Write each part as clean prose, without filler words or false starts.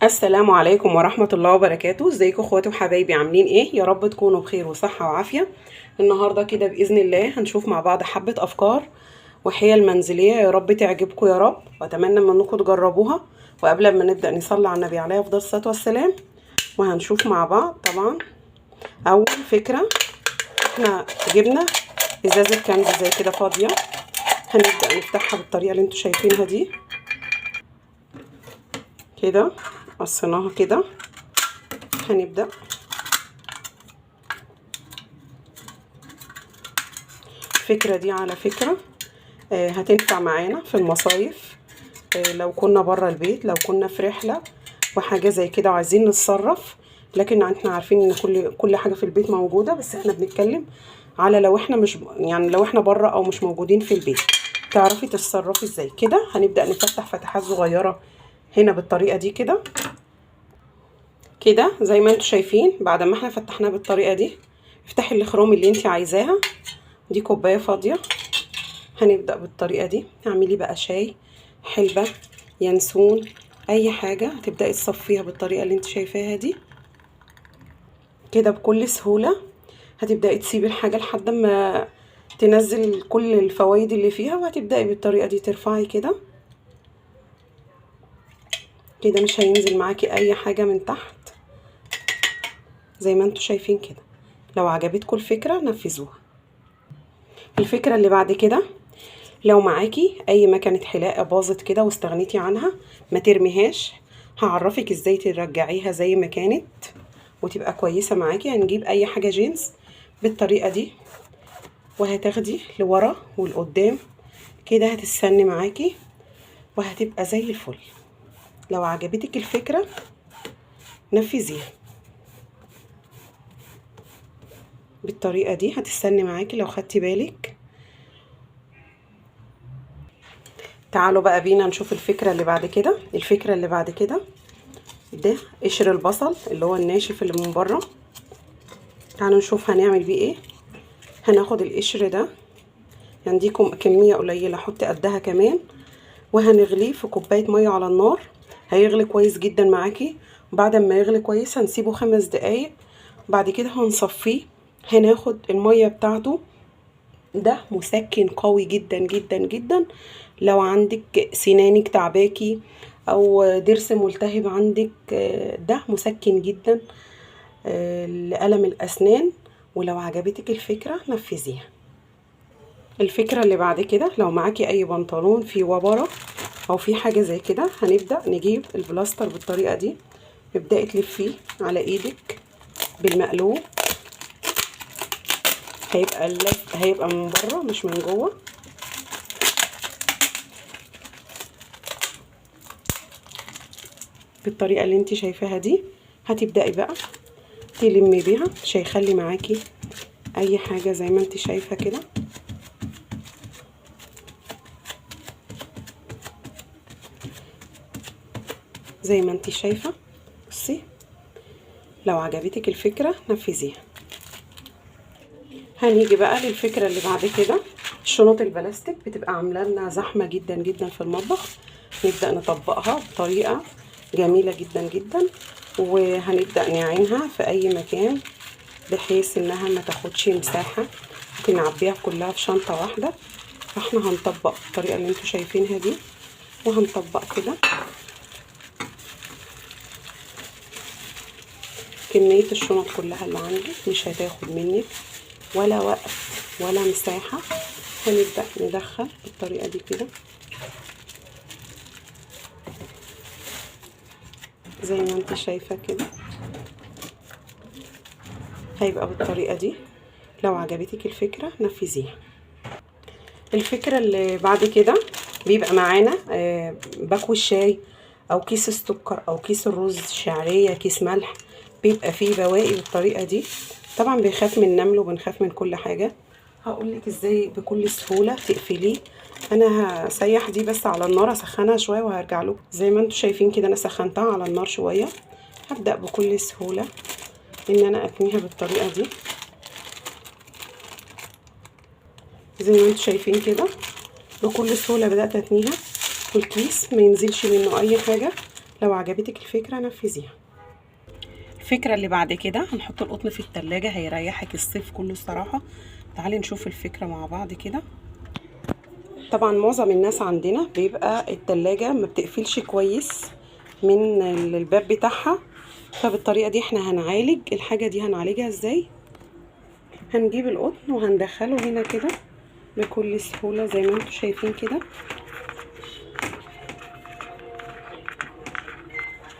السلام عليكم ورحمة الله وبركاته. ازيكم اخواتي وحبايبي، عاملين ايه؟ يا رب تكونوا بخير وصحة وعافية. النهاردة كده بإذن الله هنشوف مع بعض حبة أفكار وحيل منزلية، يا رب تعجبكم يا رب، وأتمنى منكم تجربوها. وقبل ما نبدأ نصلي على النبي عليه أفضل الصلاة والسلام، وهنشوف مع بعض. طبعا أول فكرة، احنا جبنا إزازة كنز زي كده فاضية، هنبدأ نفتحها بالطريقة اللي انتوا شايفينها دي كده، قصيناها كده. هنبدأ الفكرة دي على فكرة هتنفع معانا في المصايف، لو كنا برا البيت، لو كنا في رحلة وحاجة زي كده وعايزين نتصرف. لكن احنا عارفين ان كل حاجة في البيت موجودة، بس احنا بنتكلم على لو احنا مش، يعني لو احنا برا او مش موجودين في البيت، تعرفي تتصرفي ازاي. كده هنبدأ نفتح فتحات صغيرة هنا بالطريقة دي كده كده زي ما انتوا شايفين. بعد ما احنا فتحناها بالطريقة دي، افتحي الخروم اللي انت عايزاها. دي كوباية فاضية، هنبدأ بالطريقة دي. اعملي بقى شاي، حلبة، ينسون، اي حاجة. هتبدأي تصفيها بالطريقة اللي انت شايفاها دي كده بكل سهولة. هتبدأي تسيبي الحاجة لحد ما تنزل كل الفوايد اللي فيها، وهتبدأي بالطريقة دي ترفعي كده كده، مش هينزل معاكي اي حاجة من تحت زي ما انتوا شايفين كده. لو عجبتكم الفكرة نفذوها. الفكرة اللي بعد كده، لو معاكي اي مكنة حلاقة باظت كده واستغنيتي عنها ما ترميهاش، هعرفك ازاي ترجعيها زي ما كانت وتبقى كويسة معاكي. هنجيب اي حاجة جينز بالطريقة دي، وهتاخدي لورا والقدام كده، هتستني معاكي وهتبقى زي الفل. لو عجبتك الفكرة نفذيها بالطريقة دي، هتستني معاكي لو خدتي بالك. تعالوا بقى بينا نشوف الفكرة اللي بعد كده. الفكرة اللي بعد كده ده قشر البصل اللي هو الناشف اللي من بره. تعالوا نشوف هنعمل بيه ايه. هناخد القشر ده، عنديكم كمية قليلة حطي قدها كمان، وهنغليه في كوباية مية على النار. هيغلي كويس جدا معاكي. بعد ما يغلي كويس هنسيبه 5 دقايق، بعد كده هنصفيه، هناخد المية بتاعته. ده مسكن قوي جدا جدا جدا. لو عندك سنانك تعباكي او ضرس ملتهب عندك، ده مسكن جدا لألم الأسنان. ولو عجبتك الفكرة نفذيها. الفكرة اللي بعد كده، لو معاكي أي بنطلون فيه وبرة أو في حاجة زي كده، هنبدأ نجيب البلاستر بالطريقة دي. ابدأي تلفيه على ايدك بالمقلوب، هيبقى اللف هيبقى من بره مش من جوه. بالطريقة اللي انت شايفاها دي هتبدأي بقى تلمي بيها، مش هيخلي معاكي اي حاجة زي ما انت شايفة كده. زي ما انت شايفة. بصي، لو عجبتك الفكرة نفذيها. هنيجي بقى للفكرة اللي بعد كده. الشنط البلاستيك بتبقى عاملة لنا زحمة جدا جدا في المطبخ، نبدأ نطبقها بطريقة جميلة جدا جدا، وهنبدأ نعينها في أي مكان بحيث إنها ما تاخدش مساحة، ممكن نعبيها كلها في شنطة واحدة. فاحنا هنطبق بالطريقة اللي انتوا شايفينها دي، وهنطبق كده كمية الشنط كلها اللي عندك، مش هتاخد منك ولا وقت ولا مساحة. هنبدأ ندخل بالطريقة دي كده زي ما انت شايفة كده، هيبقى بالطريقة دي. لو عجبتك الفكرة نفذيها. الفكرة اللي بعد كده، بيبقى معانا باكو الشاي او كيس السكر او كيس الرز، شعرية، كيس ملح، بيبقى فيه بواقي بالطريقة دي. طبعا بنخاف من النمل وبنخاف من كل حاجة. هقولك ازاي بكل سهولة تقفليه. انا هسيح دي بس على النار، اسخنها شوية وهرجع لكم. زي ما انتوا شايفين كده انا سخنتها على النار شوية. هبدأ بكل سهولة ان انا اتنيها بالطريقة دي زي ما انتوا شايفين كده. بكل سهولة بدأت اتنيها، والكيس ما ينزلش منه اي حاجة. لو عجبتك الفكرة نفذيها. الفكرة اللي بعد كده هنحط القطن في التلاجة، هيريحك الصيف كله الصراحة. تعالي نشوف الفكرة مع بعض كده. طبعا معظم الناس عندنا بيبقى التلاجة ما بتقفلش كويس من الباب بتاعها، فبالطريقة دي احنا هنعالج الحاجة دي. هنعالجها ازاي؟ هنجيب القطن وهندخله هنا كده بكل سهولة زي ما انتم شايفين كده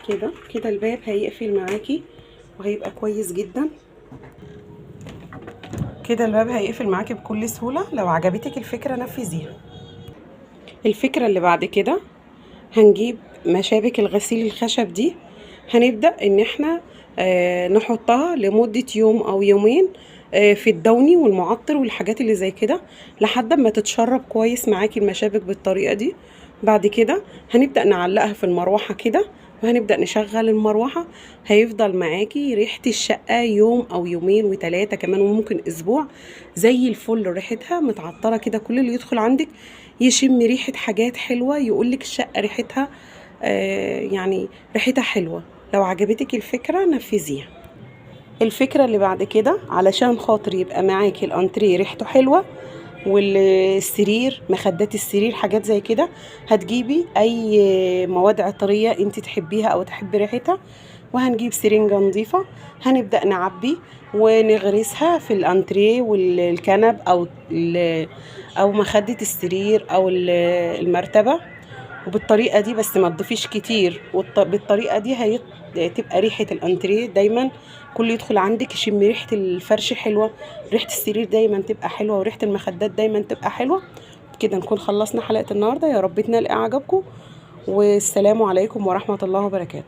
كده كده. الباب هيقفل معاكي وهيبقى كويس جدا كده. الباب هيقفل معاكي بكل سهولة. لو عجبتك الفكرة نفذيها. الفكرة اللي بعد كده هنجيب مشابك الغسيل الخشب دي، هنبدأ ان احنا نحطها لمدة يوم او يومين في الدوني والمعطر والحاجات اللي زي كده لحد ما تتشرب كويس معاكي المشابك بالطريقة دي. بعد كده هنبدأ نعلقها في المروحة كده، وهنبدأ نشغل المروحة. هيفضل معاكي ريحة الشقة يوم او يومين وتلاتة كمان وممكن اسبوع زي الفل، ريحتها متعطرة كده. كل اللي يدخل عندك يشم ريحة حاجات حلوة، يقولك الشقة ريحتها يعني ريحتها حلوة. لو عجبتك الفكرة نفذيها. الفكرة اللي بعد كده علشان خاطر يبقى معاكي الانتريه ريحته حلوة والسرير، مخدات السرير، حاجات زي كده، هتجيبي اي مواد عطرية انت تحبيها او تحبي ريحتها، وهنجيب سرنجة نظيفة هنبدأ نعبي ونغرسها في الانتريه والكنب او مخدة السرير او المرتبة. وبالطريقة دي بس ما تضيفيش كتير، بالطريقة دي تبقى ريحة الانتريه دايما كل يدخل عندك يشم ريحة الفرش حلوة، ريحة السرير دايما تبقى حلوة، وريحة المخدات دايما تبقى حلوة. كده نكون خلصنا حلقة النهاردة. يا رب تنال اعجابكم، والسلام عليكم ورحمة الله وبركاته.